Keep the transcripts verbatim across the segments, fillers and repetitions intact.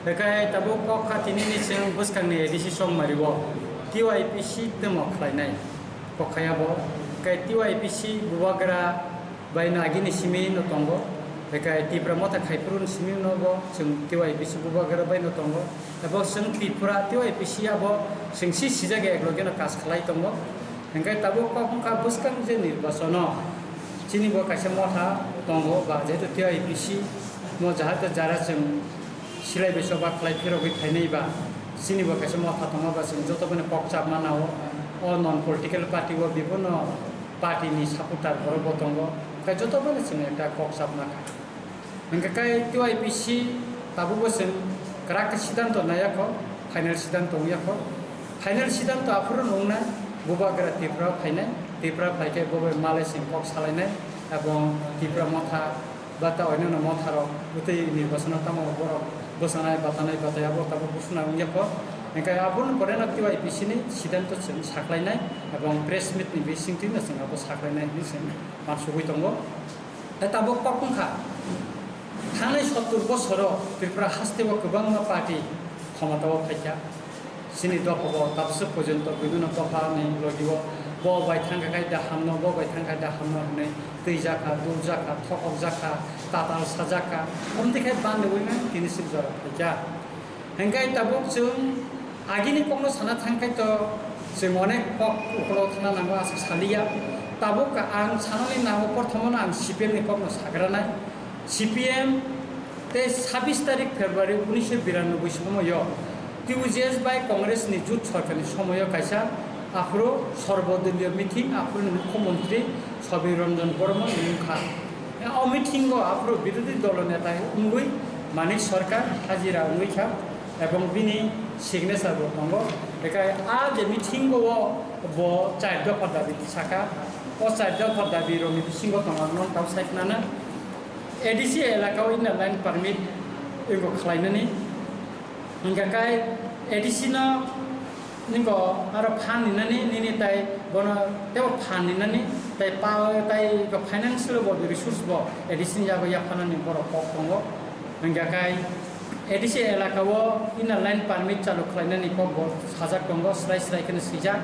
Hwnkhe tabuk kok kha tinini chwng bwskangni A D C chongmari o T Y P C tamo khlainai kok khaya bo. Hwnkhe T Y P C bubagra bai no agini simi no tongo. Hwnkhe Tipra Motha khaiphuru ni simi no bo chwng T Y P C bubagra bai no tongo. Abo chwng Tripura T Y P C abo chwng si sijak eklogeno kas khlai tongo. Hwnkhe tabuk kok wngkha bwskang je nirbachono chini bo kaisa motha tongo ba jehetu T Y P C no jahate jara chwng silai bai choba khlai phirogwi phainai ba chini bo kaisa motha tongo ba chwng joto bono kok chapma nao o non political party o bibonno party ni supporter borok bo tongo hwnkhe joto bono chwng ekta kok chapma kha. Hwnkhe kai T Y P C tabukbo chwng kwrak khe sidanto naiya kho, final sidanto wngya kho. Final sidanto aphuru no wngnai, bubagra Tripura phainai, Tripura phaikhe bo bai malai chwng kok salainai, ebong Tripura motha ba ta oinano motharok bwtwi nirbachono tamo borok bwchanai batanai batai abo tabuk buchuna wngya kho. Hwnkhe aboni pore no T Y P C ni sidanto chwng saklainai, ebong press meet ni bisingtwi no chwng abo saklainai hinwi chwng uansugwi tongo. Tei tabuk kok wngkha, thangnai sottur bosoro Tripura hasteo kwbangma party khomotao phaikha. Chini dophabo tabswk porjonto bibhinno dophani logio bo bai thangkha khai da hamno, bo bai thangkha da hamno hwnwi twijakha, duljakha, thokokjakha, tatal sajakha, omtwi khai bande wngwi tini sik jora phaikha. Hwnkhe tabuk chwng agini kokno sana thangkhai to chwng onek kok ukolog thangna nango aswk saliya. Tabuk ang sanani nango, porthomono ang C P M ni kokno sagranai. C P M tei sabbish tarik February unisho biranoboi somoyo T U J S bai Congress ni jut sorkarni somoyo kaisa aphuru sorbodoliyo meeting, aphuruni mukhyamantri Sabir Ranjan Borma wngkha. O meeting o aphuru birodhi dolo neta wngwi Manik Sarkar hajira wngwi kha ebong bini signature bo tongo. Bekai a je meeting o bo char dopha dabi tisaka. O char dopha dabi rokni bisingo tongo ang nono tau sai khnana. A D C elaka o inner line permit wngkha khlainani. Hingkha kai A D C no Nini ko aro phan ninani, nini tai bono tebo phan ninani, tai pa, tai ko financial bo resource bo A D C ni yago yaphanani borok kok tongo. Hingkha kai A D C elaka o inner line permit chalu khlainani kok bo sajak tongo, srai srai kheno swijak.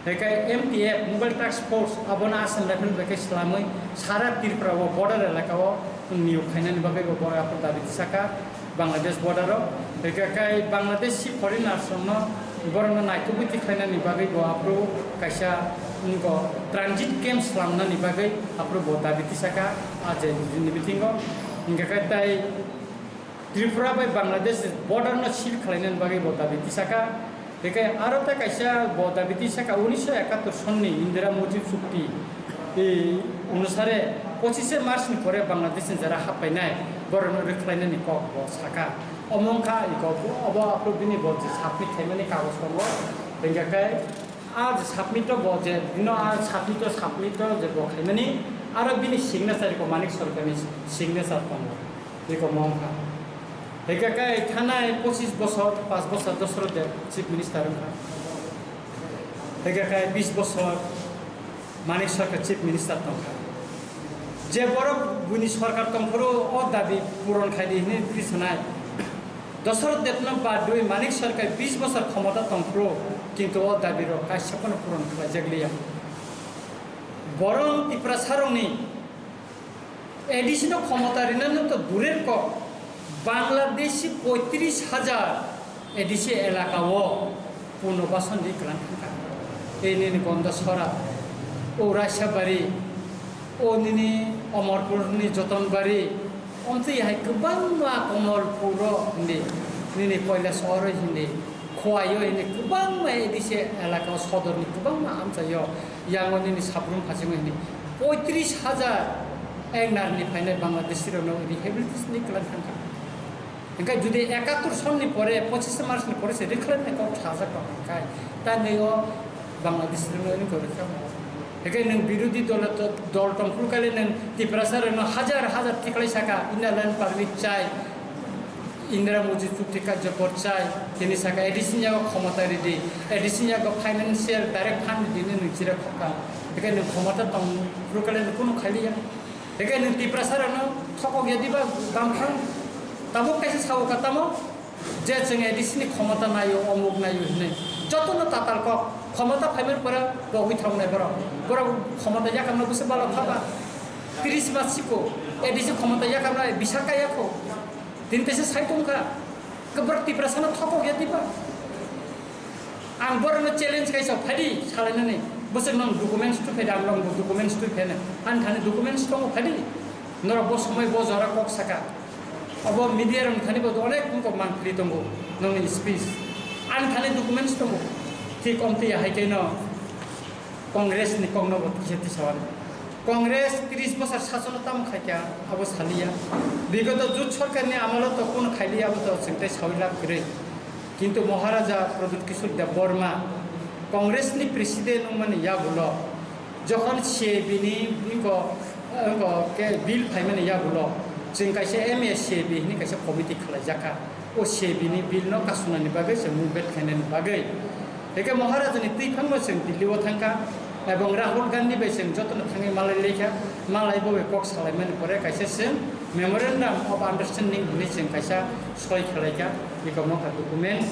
Hingkha M T F, Mobile Task Force, abono Assam Rifle bai khe swlamwi sara Tripura o border elaka o niyok khainani bagwi bo borok aphuru dabi tisaka. Bangladesh border o, hingkha kai Bangladeshi foreigners rokno borokno naitugwi tikhlainani bagwi bo aphuru kaisa, mm, ko transit camp slamnani bagwi aphuru bo dabi tisaka, ah, je ni bisingo. Hingkha kai tai Tripura bai Bangladesh border no seal khlainani bagwi bo dabi tisaka. Hingkhe aro ta kaisa bo dabi tisaka, unisho ekattor sonni Indira Mujib chukti, e, onusare pochishe March ni pore Bangladesh ni jara happainai borokno rwkhlainani kok bo saka. Omo wngkha iko obo aphuru bini bo je submit khaimani kagoj tongo. Hingkhe khe a je submit o bo je bino a submit o, submit o je bo khaimani aro bini signature ko Manik Sarkar ni signature tongo. Eko mong kha. Hingkha kai thanai pochis bosor, pas bosor Dosrot Deb Chief Minister wngkha. Hingkha kai bis bosor Manik Sarkar Chief Minister tongkha. Je borok buini sorkar tongphuru o dabi puron khaidi hinwi phri sanai. Dosrot Debno badwi Manik Sarkar bis bosor khomota tongphuru, kintu o dabi rok kaisa phano puron khlaijakliya. Borok Tiprasa rokni A D C no khomota rinani to durer kok, Bangladeshi poitris hajar A D C elaka o punobasandi kwlang thangkha. Tei nini Gondasora, o Raisabari, o nini Omorpur ni Jotonbari, omtwi hai kwbangma Komolpur o hindi, nini Koilasahar o hindi, Khowai o hindi kwbangma A D C elaka o sodorni kwbangma amchaio, yango nini Sabrum Phasingo hindi poitris hajar N R ni phainai Bangladeshi rokno rehabilitation ni kwlang thangkha. Hingkhe judi ekattor sonni pore, pochis March ni pore se rwkhlainai kok sajak rok hingkhe, ta nini o Bangladeshi rokno rwkha. Hingkhe nwng birodhi dol, dol tongphuru kale nwng Tiprasa rokno hajar hajar tikhlai saka, inner line permit chai, Indira Modi chukti karjokor chai, tini saka A D C ni yago khomota ridi, A D C ni yago financial direct fund ridi hinwi nwng chira khokha. Hingkhe nwng khomota tong phuru kale nwng kunu khailiya. Hingkhe nwng Tiprasa rokno thokok ya diba bangphang tabuk kaisa sao ka tamo? Je chwng A D C ni khomota naio, omuk naio hinwi. Jotono tatal kok, khomota phaimani pore pogwi thoknai borok. Borok khomota yakarno bwswk balo kha ba? Tris mas siko, A D C khomota yakarno bisa kaya kho. Tini teisa sai tongkha. Khe borok Tiprasano thokok ya diba? Ang borokno challenge kaisa phadi salainani. Bwswk nwng documents twi phai, ang nwng documents twi phai. Ani thani documents tongo phadi. Norok bo somoi bo jora kok saka. Abo media rok thani bo onek wngkha mangpili tongo nongni speech. Ani thani documents tongo. Thik omtwi hai khe no Congress ni kok no bo kisa tisa wani. Congress tris bosor sasono tamo khaikha abo saliya. Bigoto jut sorkar ni amolo to kun khailiya abo to chwngtai sawi lab kwrwi. Kintu Maharaja Pradyut Kishore Debbarma Congress ni president wngmani yagulo Jokhon C A B ni wngko, wngko khe bill phaimani yagulo chwng kaisa M A C A B hwnwi kaisa committee khlaijakha. O C A B ni bill no kasunani bagwi chwng movement khainani bagwi. Hwnkhe Maharajani twiphangno chwng Delhi o thangkha, ebong Rahul Gandhi bai chwng jotono thangwi malai laikha, malai bo bai kok salaimani pore kaisa chwng memorandum of understanding hwnwi chwng kaisa soi khalaikha, eko mokha document.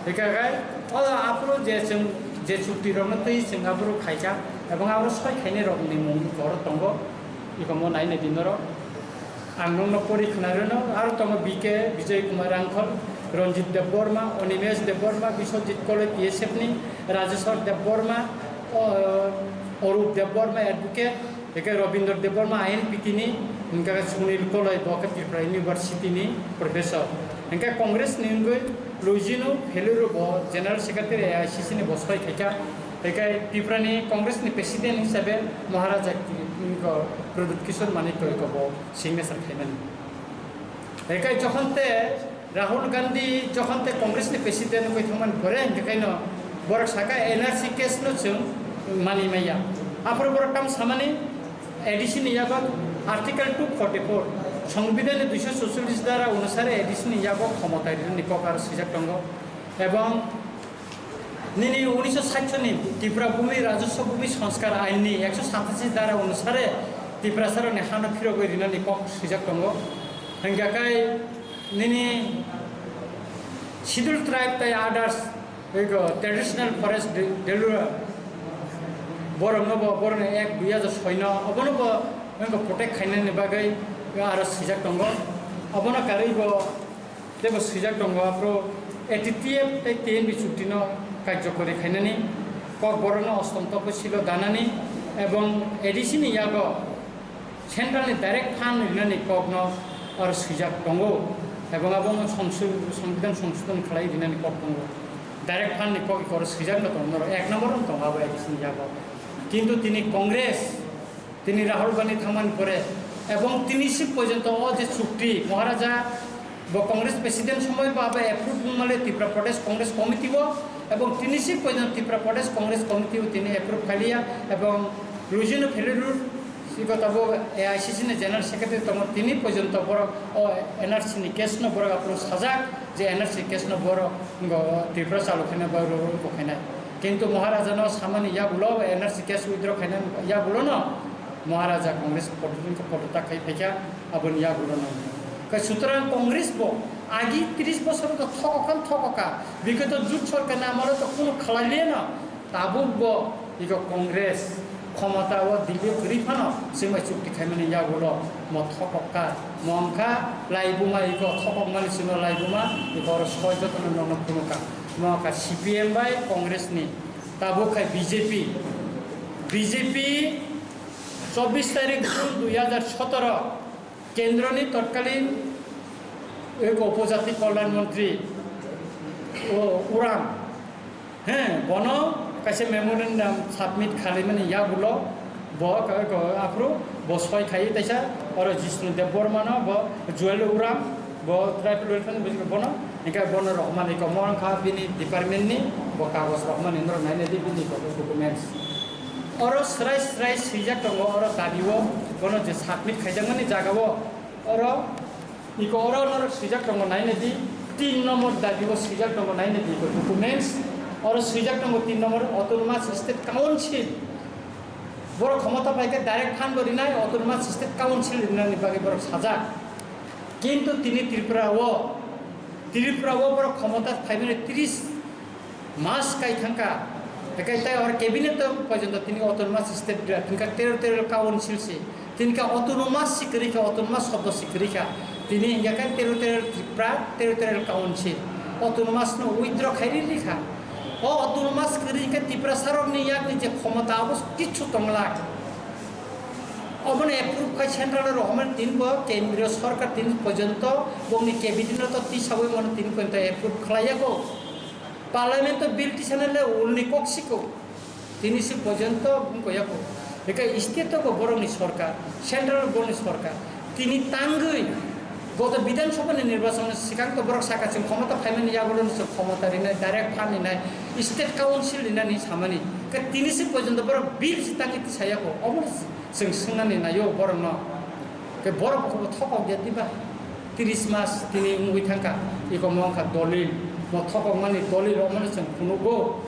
Hwnkhe o aphuru je chwng je chukti rokno twi chwng aphuru khaikha, ebong abo soi khainai rokni mung borok tongo, eko mo nainai di norok. Ang nokno pori khna rwno, aro tongo B K Bijoy Kumar Rangkhol, Ranjit Debbarma, Animesh Debbarma, Biswajit Koloi P S F ni, Rajeshwar Debbarma, o, Arup Debbarma advocate, hwnkhe Rabindra Debbarma I N P T ni, hwnkhe Sunil Koloi bo khe Tripura University ni professor. Hwnkhe Congress ni wngwi Luijino Pheluru bo General Secretary A I C C ni bo soi khaikha. Hwnkhe Tripura ni Congress ni president hisabe Maharaja ki-, ko Pradyut Kishore Manikya ko bo signature khaimani. Hwnkhe jokhon te Rahul Gandhi jokhon te Congress ni president wngwi thangmani pore hwnkhe khaino borok saka N R C case no chwng mani maya. Aphuru borok tam samani A D C ni yago Article two forty-four, Songbidhan ni duiso sucholish dara onusare A D C ni yago khomota rinani kok aro swijak tongo. Ebong nini unisho sait ni Tripura Bhumi Rajaswa Bhumi Sanskar Ain ni ekso satasi dara onusare Tiprasarokni hano phirogwi rinani kok swijak tongo. Hwnkhe kai nini Scheduled Tribe tai others, eko traditional forest de-, delura, borokno bo, borokni ek dui hajar soi no, obono bo, eko protect khainani bagwi aro swijak tongo. Obono karwi bo teibo swijak tongo, aphuru A T T F tei T N B chukti no karjokori khainani, Kokborok no ostom toposil o danani, ebong A D C ni yago Central ni direct fund rinani kok no aro swijak tongo, ebong abo no songsu-, Songbidhan songsodhon khlai rinani kok tongo. Direct fund ni kok oro swijak no tongo, ek number no tongo abo A D C ni yago. Kintu tini Congress Tini Rahul Gandhi thangmani pore, ebong tini si porjonto o je chukti Maharaja bo Congress president somoy bo abo approve wngmale Tripura Pradesh Congress Committee o, ebong tini si porjonto Tripura Pradesh Congress Committee o tini approve khailiya, ebong Rujino Phelurur sigo tabo A I C C ni General Secretary tongo, tini porjonto borok o N R C ni case no borok aphuru sajak je N R C case no borok ngo Tripura chalu khaina ba ro ro khaina. Kintu Maharaja no samani yagulo, N R C case withdraw khaina yagulo no Maharaja Congress podota, podota khai phaikha, aboni yagulo no. Kai sutrang Congress bo agi tris bosor to thokokha, thokokha. Bikhe to jut sorkar ni amolo to kunu khalai liya no. Tabuk bo iko Congress khomota o Delhi kwrwi phano chwngbai chukti khaimani yagulo mo thokokha. Mo wngkha laibuma iko thokokmani chwngno laibuma iko oro soi jotono nokno phunukha. Mo wngkha C P M bai Congress ni. Tabuk khai B J P, B J P chobbish tarik June dui hajar sotoro kendroni totkalin eko upojati kolyan montri o Uram, he, bono kaisa memorandum submit khalimani yagulo bo ka-, ka-, aphuru bo soi khai taisa oro Jishnu Debbarma no bo Jewel Uram, bo Tribal Welfare ni bujik bono, hingke bono rohormani iko mo wngkha bini department ni bo kagoj rohormani norok nainai di bini documents. Oro srai srai swijak tongo, oro dabi o bono je submit khaijakmani jaga o, oro iko oro norok swijak tongo nainai di, tin number dabi o swijak tongo nainai di iko documents, oro swijak tongo tin number Autonomous State Council. Borok khomota pai khe direct fund bo rinai, Autonomous State Council rinani bagwi borok sajak. Kintu tini Tripura o Tripura o borok khomota phaimani tris mas kai thangkha. Ekai tai or cabinet o porjonto tini autonomous state bira, tini kha territorial council se. Tini kha autonomous se kwrwi kha, autonomous shobdo se kwrwi kha. Tini hingya kha territorial Tripura, territorial council. Autonomous no withdraw khai ri ri kha. O autonomous kwrwi kha Tripura sarokni yakni je khomota abo kichu tongla. Obono approve khai central o rohormani tini bo kendriyo sorkar tini porjonto bongni cabinet no to tisawi mano tini porjonto approve khlai yago. Parliament o bill tisana le ulni kok siko. Tini si porjonto bung koyako. Eka state o bo borokni sorkar, central o borokni sorkar. Tini tangwi goto Bidhan Sabha ni nirbachon sikang to borok saka chwng khomota phaimani yagulo no chwng khomota rinai, direct phan rinai, state council rinani samani. Ke tini si porjonto borok bill si tangwi tisayako. Obo Chwng swngnani naio borokno, ke borok bo thokok ya diba? Tris mas tini wngwi thangkha, iko mo wngkha dolil, mo thokokmani dolil omono chwng phunugo.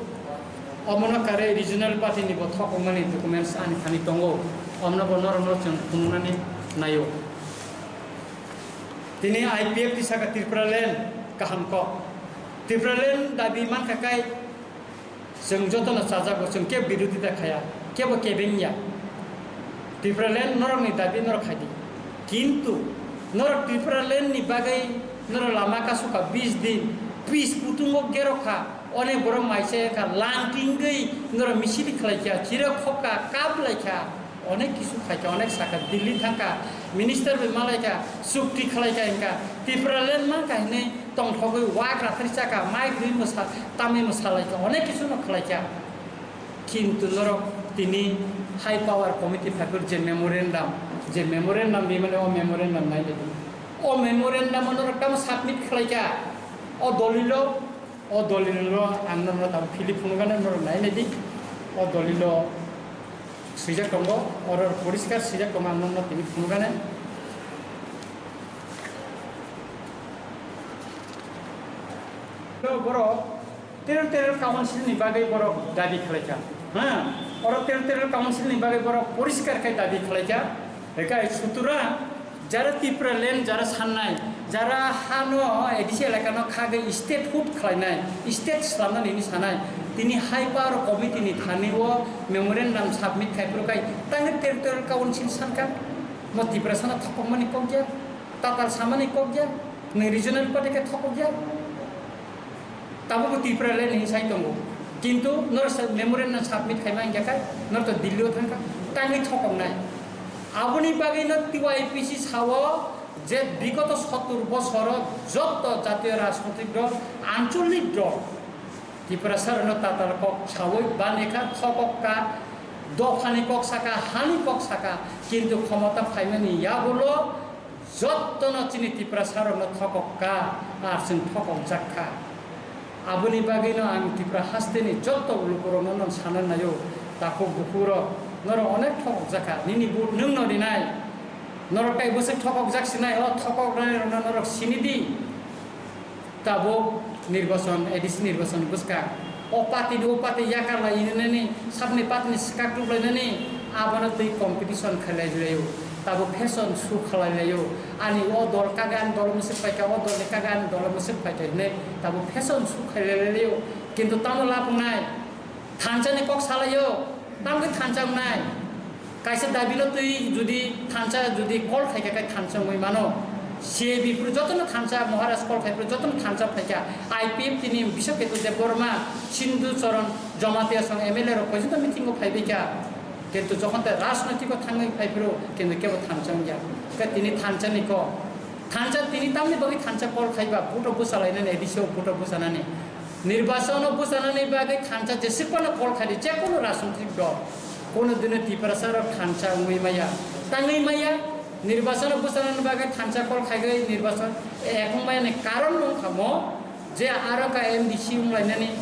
Omono kare regional party ni bo thokokmani documents ani thani tongo, omono bo norokno chwng phunuknani naio. Tini I P F T saka Tripura land kaham kok, Tripura land dabi mankha kai, Chwng jotono chajago, chwng kebo birodita khaya, kebo kebeng ya. Tipraland norokni dabi norok khai di. Kintu norok Tipraland ni bagwi norok lama kasukha bis din, bis kutungo gerokha, onek borok maisa kha, langtingwi norok misili khlaikha, chirok khokha, kap laikha. Onek kisu khaikha, onek sakha, Delhi thangkha, minister bai malaikha, chukti khlaikha hingkha, Tipraland mankha hinwi tongthogwi wak rathari chakha, mai rwi mwsa, tamwi mwsalaikha, onek kisu no khlaikha. Kintu norok tini high power committee phaikor je memorandum, je memorandum rimani o memorandum nailaidu. O memorandum o norok tamo submit khlaikha, o dolilo O dolilo ang nono tamo philip phunukgani norok nainai di. O dolilo swijak tongo, oro poriskar swijak tongo, ang nono tini phunukgani. Borok Territorial Council ni bagwi borok dabi khlaikha. Ha, oro Territorial Council ni bagwi borok poriskar khe dabi khlaikha. Ekai sutura Jara Tipraland, jara sannai, jara hano A D C elakano khagwi statehood khlainai, state slamnani hwnwi sanai, tini high power committee ni thani o memorandum submit khai phuru khai tangwi territorial council sankha, mo Tiprasano thokokmani kok ya, tatal samani kok ya, nwng regional party khe thokok ya. Tabukbo Tipraland hinwi sai tongo. Kintu norok sa memorandum submit khaima hingkha khe norok to Delhi o thangkha, tangwi thokoknai. Aboni bagwino T Y P C sao je bigoto sottur bosoro jotto jatiyo rajnoitik dol, ancholik dol Tiprasarokno tatal kok sawi banikha, thokokka, dophani kok saka, hani kok saka, kintu khomota phaimani yagulo Jottono chini Tiprasarokno thokok kha, ar chwng thokokjak kha. Aboni bagwino ang Tipra hasteni jotto lukurokno nang sana naio, takhuk bukhurok, norok onek thokokjak kha, nini vote nwngno rinai. Norok tai bwswk thokokjak sinai, o thokoknairokno norok sini di. Tabuk nirbachon, A D C nirbachon bwskang. O party ni o party yakar lai nani, sabni party ni swkak tuk lai nani, abono twi competition khlai lai o. Tabuk fashion show khlai lai o. Ani o dol kage ani dol mwswk paikha, o dol ni kage ani dol mwswk paikha hinwi tabuk fashion show khlai lai o. Kintu tamo lapungnai, thansa ni kok salai o, tamo khe thansa wngnai. Kaisa dabi no twi jodi thansa jodi call khaikha khe thansa wngwi mano. C A B phuru jotono thansa, Maharaj call khai phuru jotono thansa phaikha. I P F T ni Biswa Ketu Debbarma, Sindhu Charan Jamatia song M L A rok porjonto meeting o phaibaikha. Kintu jokhon te rajnoitiko thangwi phai phuru kintu kebo thansa wngya. Khe tini thansa ni kok. Thansa tini tamni bagwi thansa call khaiba, vote o bwsa lainani, A D C o vote o bwsa nani. Nirbachon o bwsa nani bagwi thansa jeswk phano call khai di, je kono rajnoitik dol. Kono dino Tiprasa rok thansa wngwi maya. Tangwi maya, nirbachon o bwsa nani bagwi thansa call khai gwi nirbachon, eh, wng maya ni karon wng kha mo. Je aro ka M D C wng lainani,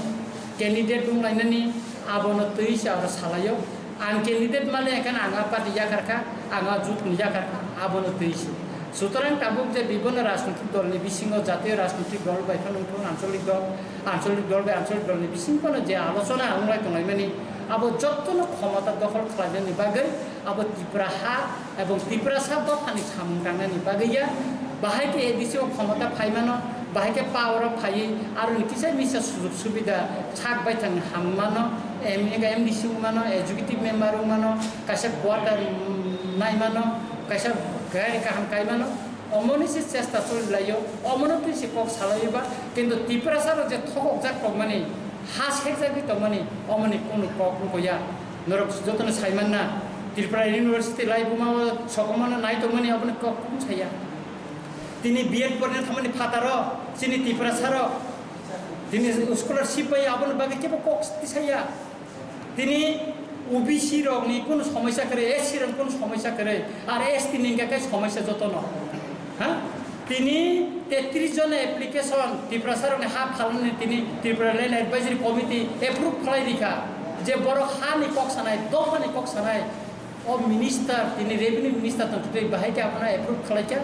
candidate wng lainani, abono twi se aro salaio. Ang candidate mani ekheno ang a party yakar kha, ang a jut ni yakar kha, abono twi se. Sutorang tabuk je bibhinno rajnitik dol ni bisingo, jatiyo rajnitik dol bai phano wngthok, ancholik dol, ancholik dol bai ancholik dol ni bisingo phano je alochona wng lai tong lai mani, abo jottono khomota dokhol khlai nani bagwi abo Tipra ha ebong Tiprasa dophani samung tang nani bagwi ya, bahai khe A D C o khomota phai mano, Bahai khe power o phaiwi aroni kisa misa sujug subida sak baithang ham mano, M L A, M D C wng mano, executive member wng mano, kaisa quarter nai mano, kaisa gari kaham kai mano, omoni se chesta choli laio, omono twi se kok salaio ba, kintu Tiprasa rok je thokok jak tongmani, ha sekjagwi tongmani, omoni kunu kok wngkho ya. Norok jotono sai manna, Tripura University lai buma o sokomano nai tongmani, oboni kok kunu saya. Tini B Ed porina thangmani phataro, chini Tiprasa rok, tini scholarship bai aboni bagwi kebo kok tisaya. Tini O B C rokni kunu somoisa kwrwi, S C rokni kunu somoisa kwrwi, ar S T ni hwnkhe khe somoisa jotono. Ha? Tini tetris jona application Tiprasa rokni ha phalnani tini Tripura Land Advisory Committee approve khlai rikha, je borok hani kok sanai, dophani kok sanai, o minister, tini revenue minister tong twi bahai khe abono approve khlai kha.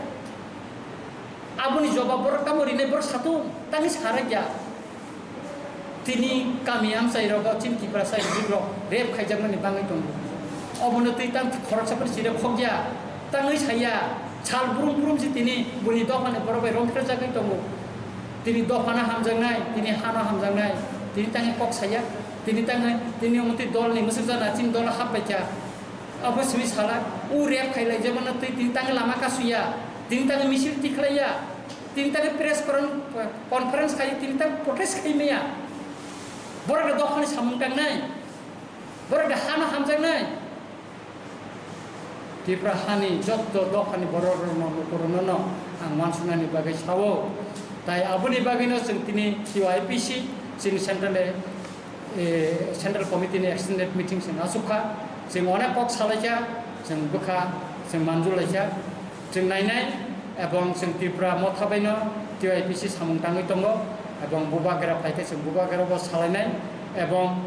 Aboni jobab borok tamo rinai borok satung, tangwi sarakya. Tini kami amchai rogo chini Tiprasa youth rok rape khaijakmani bangwi tongo. Obono twi tang khoroksa phano chire khokya, tangwi saya, sal brum brum si tini buni dophani borok bai romphel jagwi tongo. Tini dophano hamjaknai, tini hano hamjaknai, tini tangwi kok saya, tini tangwi, tini omo twi dolni mwsuk jana chini dolo hap paikha. Abo simi sala, u rape khailai jabana twi tini tangwi lama kasuya, tini tangwi misil tikhlaiya, tini tangwi press con-, conference khai, tini tang protest khai maya. Borok da dophani samung tangnai, borok da hano hamjaknai. Tripura hani jotto dophani borok rokno, nukurokno ang mansunani bagwi sao. Tai aboni bagwino chwng tini T Y P C, chini central eh, Central Committee ni extended meeting chwng achukha, chwng onek kok salaikha, chwng bwkha, chwng manjulaikha, chwng nainai, ebong chwng Tripura motha baino T Y P C samung tangwi tongo, ebong bubagra phaikhe chwng bubagra bo salainai, ebong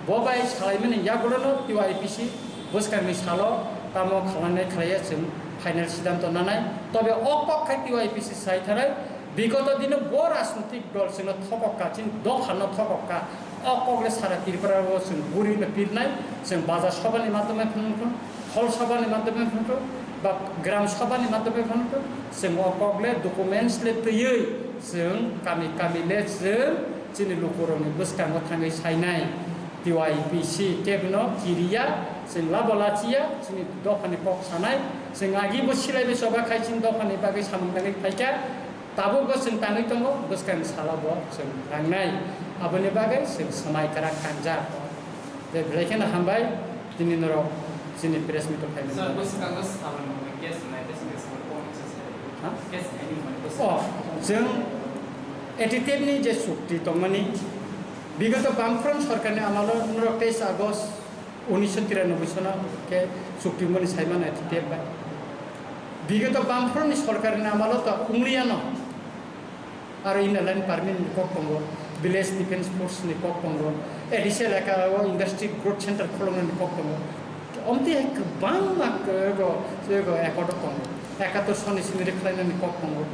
bo bai salaimani yagulono T Y P C bwskangni salo tamo khlainai khlaiya chwng final siddhanto nanai, tobe o kok khai T Y P C sai thanai, Bigoto dino bo rajnitik dol chwngno thokok ka, chini dophano thokok ka. O kok le sara Tripura o chwng guri no pirnai, chwng bajar sabha ni madhyome phano phano, hol sabha ni madhyome phano phano, ba gram sabha ni madhyome phano phano, chwng o kok le documents le twiwi chwng kami kami le chwng chini lukurokni bwskango thangwi sainai. T Y P C kebino kiriya, chwng labo lachiya, chini dophani kok sanai, chwng agi bo silai bai choba khai chini dophani bagwi samung tangwi phaikha. Tabukbo chwng tangwi tongo, bwskang salo bo chwng rangnai. Aboni bagwi chwng swmai kwrak kangjak. Tei belai kheno hambai, tini norok chini press meet o phaimani bagwi. Sir, bwskango salni case nai, case nai, sir, comment se sir. Ha? Case nai ni mani bwskango. Oh, chwng A T T F ni je chukti tongmani, bigoto Bamfront sorkarni amalo norok teis August unisho tiranoboi sono khe chukti mani saimano A T T F bai. Bigoto Bamfront ni sorkar ni amalo to wngliyano. Aro Inner Line Permit ni kok tongo, Village Defence Force ni kok tongo, A D C elaka o Industry Growth Center kholoknani kok tongo. Omtwi hai kwbangma kwrwgo, kwrwgo accord o tongo. Ekatur soni simi rwkhlainani kok tongo.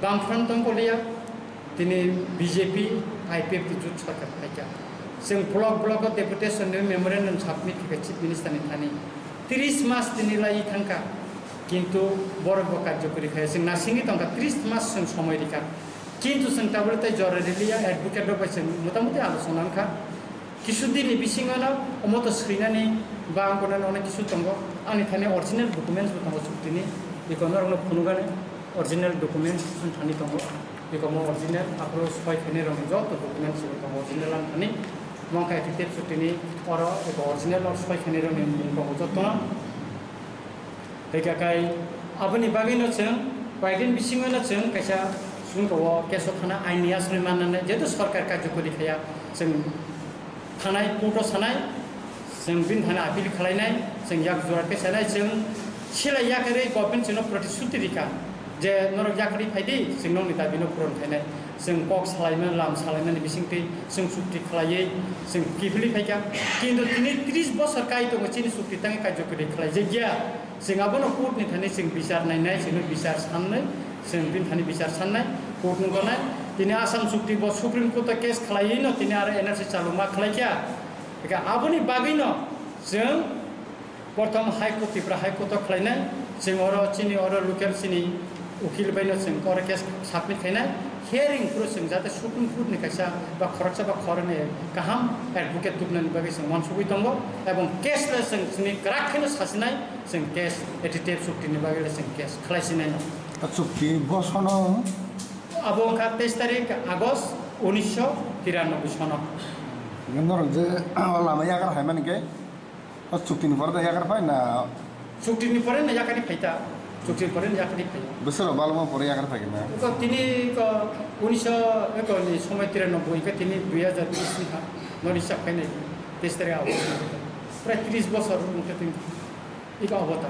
Bamfront tongkoliya, tini B J P, I P F T jut sarkar phaikha. Chwng block block o deputation ni memorandum submit khaikha Chief Minister ni thani. Tris mas tini laiwi thangkha, kintu borok bo karjokori khaiya. Chwng nasingwi tongkha, tris mas chwng somoi rikha. Kintu chwng tabole tei jora riliya, advocate rok bai chwng motamuti alochona wngkha. Kisu din ni bisingo no omo to swinani ba ang kono onek kisu tongo. Ani thani original documents bo tongo chuktini. Iko norokno phunukani original documents wng thani tongo. Iko mo original, aphuru soi khainai rokni joto documents bo tongo original wng thani. Mo khe affidavit chuktini oro iko original or soi khainai rokni mung tongo jotono. Hwnkhe kai aboni bagwino chwng koyekdin bisingono chwng kaisa chwngkao keso thana aini aswk manna nai, jehetu sorkar karjokori khaiya, chwng thanai court-o sanai, chwng bini thani appeal khlainai, chwng yak jora khe sanai, chwng silai yakarwi government chwngno protisthuti rikha je norok yakarwi phaidi, chwng nokni dabino puron khainai, chwng kok salaimani, lam salaimani bisingtwi chwng chukti khlaiwi chwng kiphilwi phaikha, kintu tini tris bosor kai tongo chini chukti tangwi karjokori khlaijakya. Chwng abono court ni thani chwng bichar nainai, chwngno bichar sannai, chwng bini thani bichar sannai, court ni gonai. Tini Assam chukti bo Supreme Court o case khlaiwi no tini aro N R C chaluma khlaikha. Eka aboni bagwi no chwng prothom High Court, Tripura High Court o khlainai, chwng oro chini oro local chini ukil bai no chwng oro case submit khainai. Hearing phuru chwng jate Supreme Court ni kaisa ba khoroksa ba khoroknwi kaham advocate tubunani bagwi chwng uansugwi tongo, ebong case le chwng chini kwrak kheno sasinai, chwng case A T T F chukti ni bagwi le chwng case khlai sinai no. A chukti bo sono? Abo wngkha teis tarik August unisho tiranoboi sono. Norok je o lama yagar hai mani khe, o chukti ni pore da yagar phai na? Chukti ni pore no yakari phai ta. Chukti ni pore no yakari phai. Bwswk rok balma pore yakari phai na? Ko tini ko unisho ko ni somoi tiranoboi ko tini dui hajar bis ni ha. Noni sak phai nai. Teis tarik August. Prai tris bosor wngkha tini. Iko abo ta.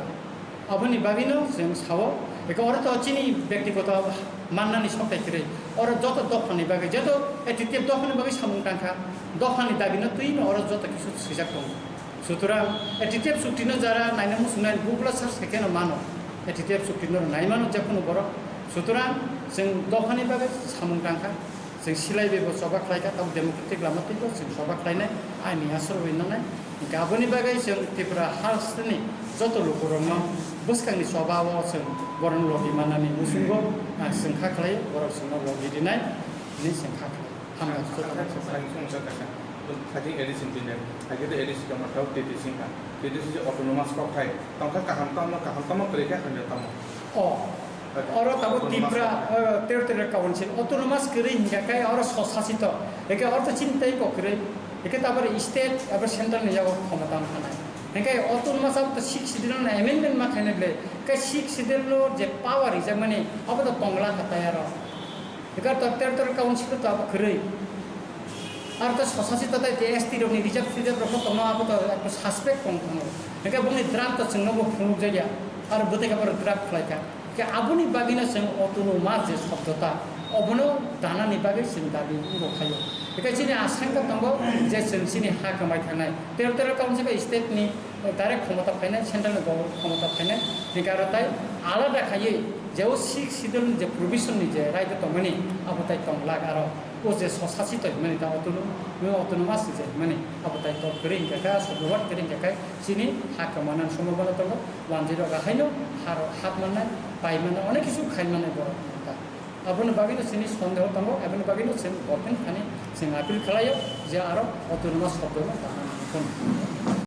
Aboni bagwi no chwng sao. Iko oro to chini bektigoto mannani soktai kwrwi. Oro joto dophani bagwi, joto A T T F dophani bagwi samung tangkha. Dophani dabi no twi no oro joto kisu swijak tongo. Sutrang A T T F chukti no jara naina muchungnai bubula sar se khe no mano. A T T F chukti no nai mano je kunu borok. Sutrang chwng dophani bagwi samung tangkha. Chwng silai bai bo choba khlai kha, tabuk democratic lama twi bo chwng choba khlai nai, aini aswk bai nangnai. Hinkhe aboni bagwi chwng Tripura hasteni joto lukurok no bwskang ni choba o chwng borok no logi mannani muchungo, ah, chwng kha khlai, borok chwng no logi rinai hinwi chwng kha khlai. Hambai joto no. Sakha, sakha, sakha. Sakha A D C ni twi le, sakha A D C tongma thok T T C wngkha. T T C je autonomous kok khai, tongkha kaham tamo, kaham tamo kwrwi khe hamya tamo. O, oro tabuk autonomous Tripura, kok khai. Eh, territorial council, autonomous kwrwi hinkha khe oro swsasito. Eke oro to chini tei kok kwrwi. Eke tabuk state, abo central ni yago khomota wngkha nai. Hinkhe autonomous abo to sixth schedule no amendment ma khaina ble. Khe sixth schedule no je power rijak mani, abo to tongla kha tai aro. Eka to territorial council to abo kwrwi. Ar to swsasito tai je S T rokni reserve, reserve rok tongo, abo to ekto suspect tong tongo. Eka boni draft to chwngno bo phunuk jakya. Ar bwtwi khe abo draft khlai kha. Khe aboni bagwino chwng autonomous je shobdo ta, obono danani bagwi chwng dabi uro khaio. Eka chini asangka tongo je chwng chini ha kwmai thangnai. Territorial council bai state ni direct khomota phainai, central ni government khomota phainai, hinkhe aro tai alada khaiwi je o sixth schedule ni je provision ni je right tongmani abo tai tong lak aro o je swsasito hinmani ta autonom-, autonomous ni je hinmani abo tai tor kwrwi hinkhe kha, subrobat kwrwi hinkhe kha chini ha kwmana sombhabona tongo, wanjwi rok haino ha rok hap mannai, pai mannai, onek kisu khai mannai borok ta. Aboni bagwino chini sondeho tongo, aboni bagwino chwng government thani chwng appeal khlaio je aro autonomous shobdo no tangna nangkho.